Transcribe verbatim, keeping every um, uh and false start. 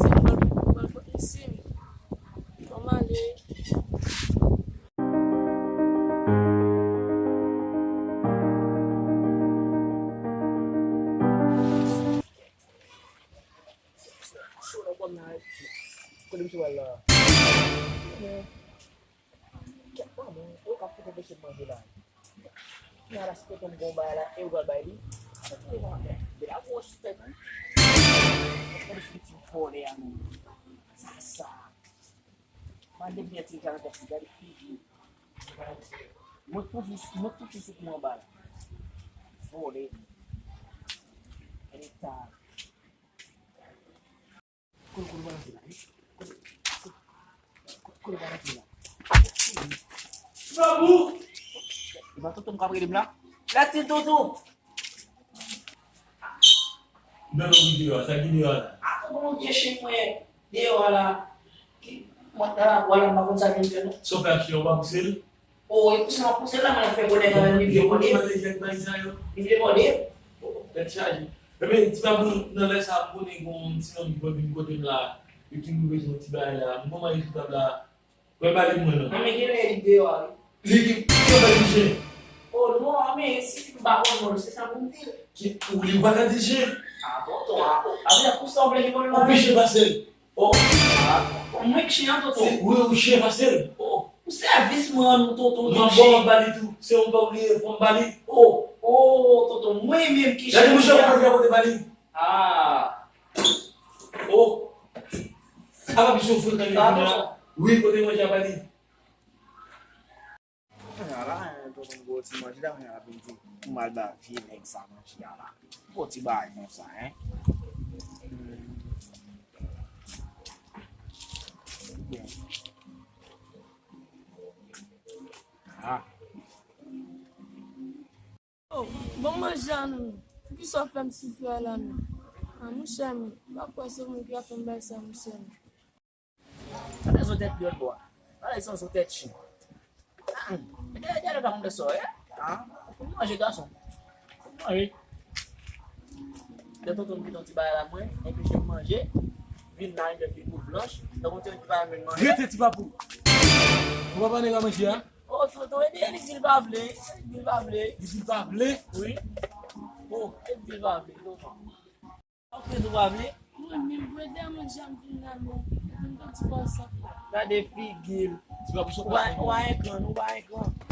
m pral, m pral pote sim. Ban m ale. Cho nan kò m nan, kote misye pral la? Kèt manman, ou k ap fout anpeche m manje la. Kounya la, si tonton m gon bagay la, e ou pral bay li? Sa ki devan de la gwo respè tou. Gade fiti vòlè a menm. Sa, sa. Mande byen ti jan nan tèt li, gade figi. Mwen tou fi, mwen tou fi sou kou anba la. Vòlè. Gade ta. Kote, kote w pral antre la, wi? Kote, kote, kote w pral antre la? Babou! E pa tonton m k ap rele m la? Lèt ti tonton! Nan lòt videyo a, sa ki deyò a la? A, tonton, yon vye chen mwen deyò a la. Ki, mwen, la, wala, m pa konn sa vin fè, non. Sa w fè ak chen an, w pa pouse l? O, e pouse m ap pouse l la, mwen ap fè bonè kanmenm, li vle mòde m. Li vle mòde m. O, tèt chaje. Ebyen, ti babou, nan lè sa a, m konnen gen yon ti nonm ki konn vin kote m la, li toujou bezwen yon ti bagay la. M kòmanse sou tab la. Pran bali pou mwen non. Manmi, gen lè li deyò a, wi. Li ki, ki yon bali chen? O, non, a, men si m pa konn non, se sa pou m di l. Ki, ou li ou pa ka di chen? A, tonton, a, o, a, men pou sa w vle li konn non. Ou pi chen pase l. O, a, mwen k chen an, tonton. Se, wi, ou chen pase l. O, pou sèvis mwen rann ou, tonton, li chen. Mwen bon, m ap ba li tou. Se yon pa bliye, fò m ba li. O, o, tonton, mwen menm ki chen. Gade mouche, mwen pa kote ba li. A. O. A pa misye frekan li kounye a. Wi, kote manje a ba li. Ala, tonton gwo ti manje la, mwen ap di pou m al ba vye nèg sa manje a la. Gwo ti bagay konsa, en. A. O, bon manje a non. Poukisa w fè m soufri a la non? A, monchè m, m pa kwè se moun ki ap fè m bagay sa, monchè m. Gade zo tèt lyon bò a. Gade san zo tèt chen. A, gade, gade ka moun de sa, e? A, fò m manje gason. Fò m manje. Lè tonton m kite yon ti bagay la mwen, enpeche m manje. Vin la, vin figou blanch. Lè tonton m ti bagay mwen manje. Rete ti papou. Ou pa pa nèg a manje a? O, tonton, e byen, li di l pa vle. Li di l pa vle. Li di l pa vle? Wi. O, e di l pa vle, tonton. Ok, tonton pa vle? Mwen menm, breda, mwen janm vin la, non. Vin konn ti pòz sa. Gade figi l. Ti pa pou sou pòz. Ou pa enkan, ou pa enkan.